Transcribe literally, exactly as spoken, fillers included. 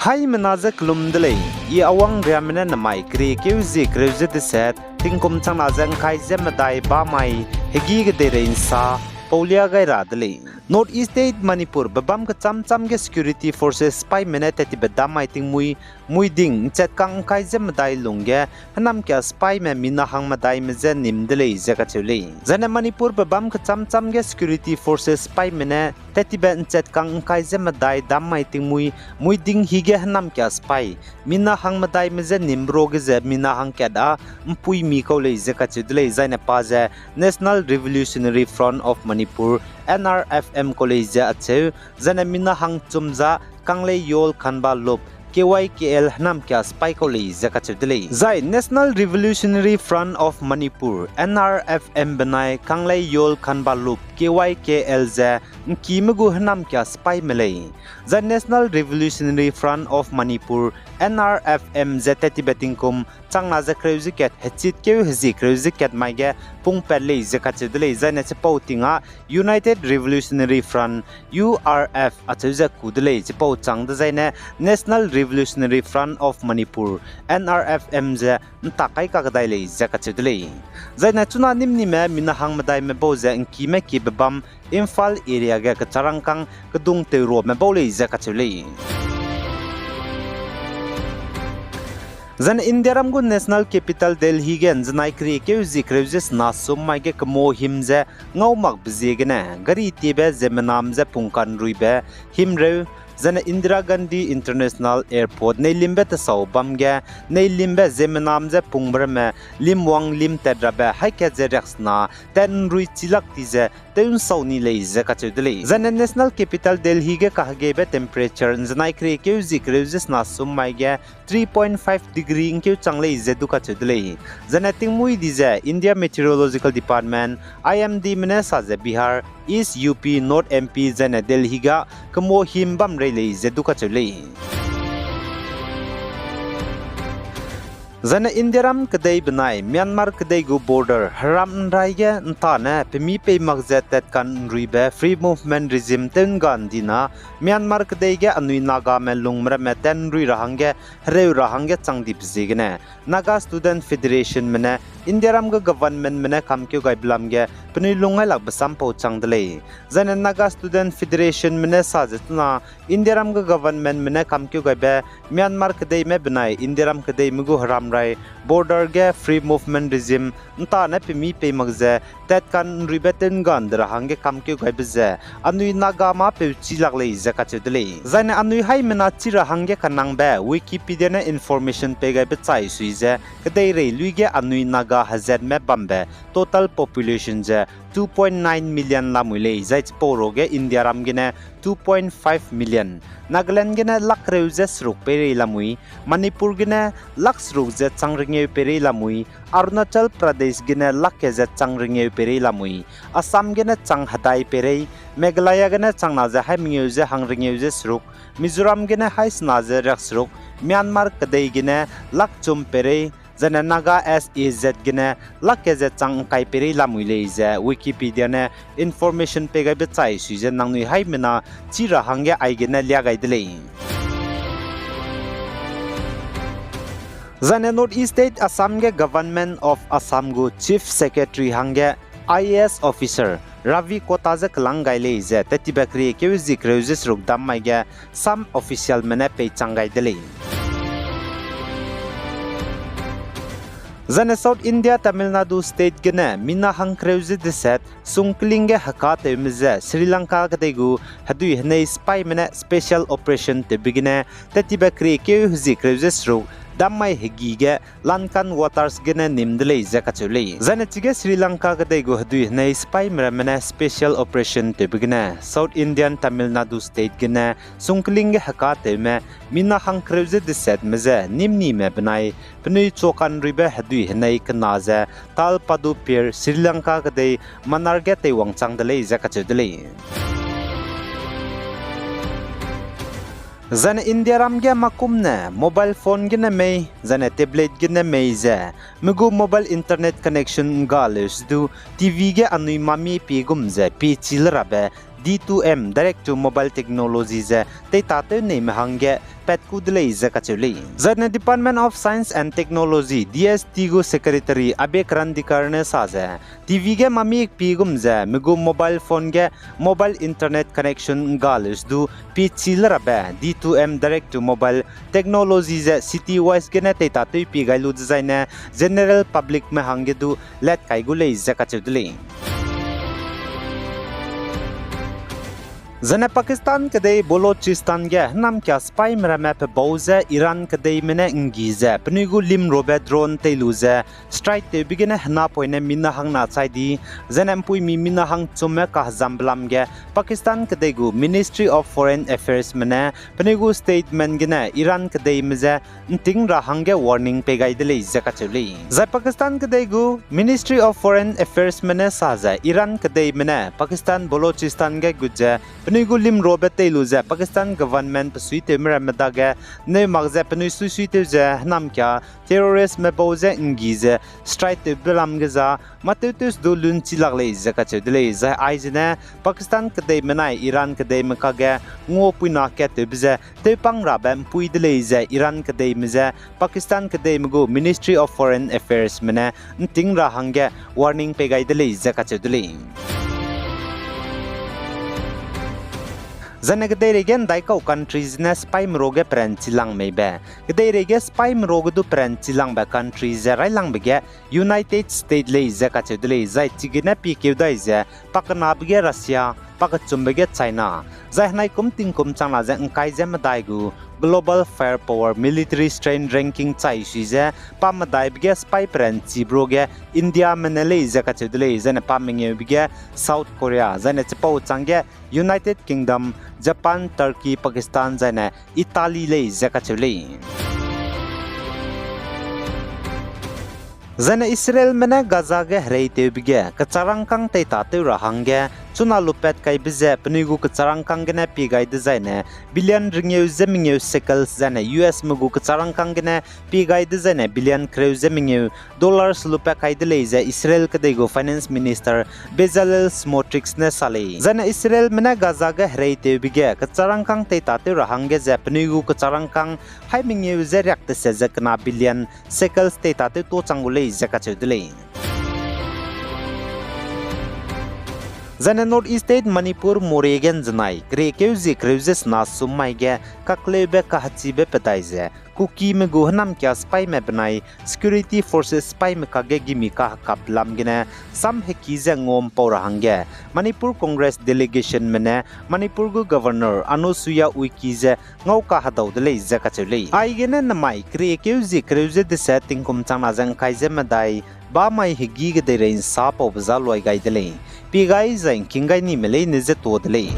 Haimena ze kelum de lei, I Awang Riame ne namai keriekeu zie kereu ze deset, tingkum changna ze ’ngkai ze medai bamai, hegî kedeirei ’nsa paulia gai ra de lei. North East State Manipur bebâm kechâm châm ge security forces sipaime ne tattibe dam mai tingmuî, muiding ’nchetkang ’ngkai ze medai lungge hênamkia sipaime mina hang medaime je nîm de lei ze kacheu lei. Zaine Manipur bebâm kechâm châm ge security forces sipaime ne tattibe ’nchetkang ’ngkai ze medai dam mai tingmuî, muiding hî ge hênamkia sipai mina hang medaime je nîm ro ge ze mina hangkat â ’mpuimi kau lei ze kacheu de lei. Zaine pa ze National Revolutionary Front of Manipur, N R F M kau lei ze acheu, zaine mina hangchum za Kanglei Yol Khanba Lup, K Y K L hênamkia sipai kau lei ze kacheu de lei. Zai National Revolutionary Front of Manipur, N R F M benai Kanglei Yol Khanba Lup, K Y K L ze ’ngkime gu hênamkia sipaime lei. Zai National Revolutionary Front of Manipur, N R F M ze tattibe tingkum changna ze kereu ze kat, hechit keu hezie kereu ze kat mai ge pungpat lei ze kacheu de lei. Zaine chipau ting â United Revolutionary Front, U R F acheu ze ku de lei. Chipau chang dezaine National Revolutionary Front of Manipur, N R F M ze ’ntak kai kakdai lei ze kacheu de lei. Zaine chuna nîmnime mina hang medaime bau ze ’ngkime kiebe bam Imphal area ge kecharangkâng kedung teuruame bau lei ze kacheu lei. Zaine Indiaram gu National Capital Delhi ge ’nzenai keriekeu zie kereu ze sena sum mai ge kemo him ze ngau makbe ziegene gari tiebe ziemmenam ze pungkanruibe himreu, zaine Indira Gandhi International Airport neilimbe tesau bam ge neilimbe ziemmenam ze pungbe ramme limwang limtat rabe haî kat ze riaksena tat ’nrui chilak ti ze tew ’nsau ni lei ze kacheu de lei. Zaine National Capital Delhi ge kahegeibe temperature ’nzenai keriekeu zie kereu ze sena sum mai ge three point five degree ’ngkeu chang lei ze du kacheu de lei. Zaine tingmuî di ze India Meteorological Department, I M Dme ne sa ze Bihar, East U P, North M P zaine Delhi ga kemo him bam rei lei ze du kacheu lei. Zaine Indiaram kedei benai Myanmar kedei gu border heram ’nrai ge ’ntane pemi pei mak ze tatkan ’nruibe Free Movement Regime tew ’ngga ’ndi na, Myanmar kedei ge anui Nagame lungme ramme tat ’nrui ra hangge hereu ra hangge chang dibe ziegene Naga Student Federationme ne Indiaram ge governmentme ne kamkeu gaibe lam ge penui lung ngailakbe sampau chang de lei. Zaine Naga Student Federationme ne sa ze chuna Indiaram ge governmentme ne kamkeu gaibe Myanmar kedeime benai Indiaram kedeime gu heram rai border ge Free Movement Regime ’ntane pemi pei mak ze tatkan ’nruibe tew ’ngga ’ndi ra hangge kamkeu gaibe ze anui Naga mâ peu chî lak lei ze kacheu de lei. Zaine anui haîmena chî ra hangge kanangbe Wikipedia ne information pei gaibe chai sui ze kedeirei luî ge anui Naga hezatme bambe total population ze two point nine million lamui lei, zai chipau ruage Indiaram gene two point five million, Nagaland gene lak kereu ze seruk peirei lamui, Manipur gene lak seruk ze chang rengeu peirei lamui, Arunachal Pradesh gene lak ke ze chang rengeu peirei lamui, Assam gene chang hedai peirei, Meghalaya gene changna ze haî mengeu ze hang rengeu ze seruk, Mizoram gene haî sena ze riakseruk, Myanmar kedei gene lak chum peirei, zaine Naga S A Z gene lak ke ze chang ’ngkai peirei lamui lei ze Wikipedia ne information pei gaibe chai sui ze nangnui haîmena chî ra hangge aigene lia gai de lei. Zaine North East State Assam ge Government of Assam gu Chief Secretary hangge I A S officer Ravi Kota ze kelang gai lei ze tattibe keriekeu zie kereu ze seruk dam mai ge some officialme ne peichang gai de lei. Zaine South India Tamil Nadu State gene mina hangkereu ze deset sungkling ge hekatewme ze Sri Lanka kedei gu hedui henei sipaîme ne special operation tewbe gene tattibe keriekeu hezie kereu ze seruk dam mai hegî ge Lankan Waters gene nîm de lei ze kacheu lei. Zaine chige Sri Lanka kedei gu hedui henei sipaîme ramme ne special operation tewbe gene South Indian Tamil Nadu State gene sungkling ge hekatewme mina hangkereu ze desetme ze nîmnime benai penui chuakanruibe hedui henei kena ze Talpadup Pier, Sri Lanka kedei Mannar ge teiwangchang de lei ze kacheu de lei. Zaine Indiaram ge makum ne mobile phone gene mei, zaine tablet gene mei ze, me gu mobile internet connection ’ngga leu sedu, T V ge anui mami pie gum ze pie chi le rabe D two M, Direct to Mobile Technology ze teitatew neime hangge pat ku de lei ze kacheu lei. Zaine Department of Science and Technology, D S T gu Secretary Abhay Karandikar ne sa ze, T V ge mami pie gum ze, mi gu mobile phone ge mobile internet connection ngga leus du pie chi le rabe D two M, Direct to Mobile Technology ze city wise gene teitatew pie gai lu dezaine general publicme hangge du lat kai gu lei ze kacheu de lei. Zaine Pakistan kedei Balochistan ge hênamkia sipaime ramme pe bau ze Iran kedeime ne nggi ze penui gu limrobe drone tei lu ze strike tewbe gene henapoine mina hangna chai di, zaine mpuimi mina hangchumme kahezambe lam ge Pakistan kedei gu Ministry of Foreign Affairsme ne penui gu statement gene Iran kedeime je nting ra hangge warning pei gai de lei ze kacheu lei. Zai Pakistan kedei gu Ministry of Foreign Affairsme ne sa ze Iran kedeime ne Pakistan Balochistan ge gut ze penui gu limrobe tei lu ze Pakistan government pe suitewme ramme dage neu mak ze penui suisuitew ze hênamkia terroristme bau ze nggi ze strike tewbe lam ge za mâ tewtew se du lunchi lak lei ze kacheu de lei. Zai aizene Pakistan kedeime nai Iran kedeime kage nguapuina kattewbe ze tewpang rabe mpui de lei ze Iran kedeime je Pakistan kedeime gu Ministry of Foreign Affairsme ne nting ra hangge warning pei gai de lei ze kacheu de lei. Zaine kedeireige ndaikau countries ne sipaime ruage peranchi lang meibe, kedeireige sipaime ruage du peranchi langbe country ze railangbe ge United States lei ze kacheu de lei. Zai chigene piekeu dai ze pakenabe ge Russia, pakechumbe ge China, zai henaikum tingkum changna ze ngkai ze medai gu Global Firepower Military Strength Ranking chai sui ze pa medaibe ge sipai peranchibe ruage Indiame ne lei ze kacheu de lei. Zaine pa mengeube ge South Korea, zaine chipau chângge United Kingdom, Japan, Turkey, Pakistan, zaine Italy lei ze kacheu lei. Zaine Israelme ne Gaza ge hereitewbe ge kecharangkâng teitatew ra hangge chuna lupat kaibe ze penui gu kecharangkâng gene pie gai dezaine billion rengeu ze mengeu shekels zaine U Sme gu kecharangkâng gene pie gai dezaine billion kereu ze mengeu dollars lupat kai de lei ze Israel kedei gu Finance Minister Bezalel Smotrich ne sa lei. Zaine Israelme ne Gaza ge hereitewbe ge kecharangkâng teitatew ra hangge ze penui gu kecharangkâng hai mengeu ze riak tese ze kena billion shekels teitatew to chang gu lei ze kacheu de lei. Zaine North East State Manipur Moreh ge nzenai keriekeu zie kereu ze sena sum mai ge kakleube kahechibe pedai ze Kukime gu hênamkia sipaime benai security forces sipaime kage gimi kahekap lam gene sam heki ze nguampau ra hangge Manipur Congress delegationme ne Manipur gu Governor Anusuiya Uikey ze ngau kahedau de lei ze kacheu lei. Aigene nemai keriekeu zie kereu ze dese tingkum changna ze ngkai ze medai bamai hegî kedeirei nsapaube za luai gai de lei. Pie gai zai ngking gai nime leine ze tuâ de lei.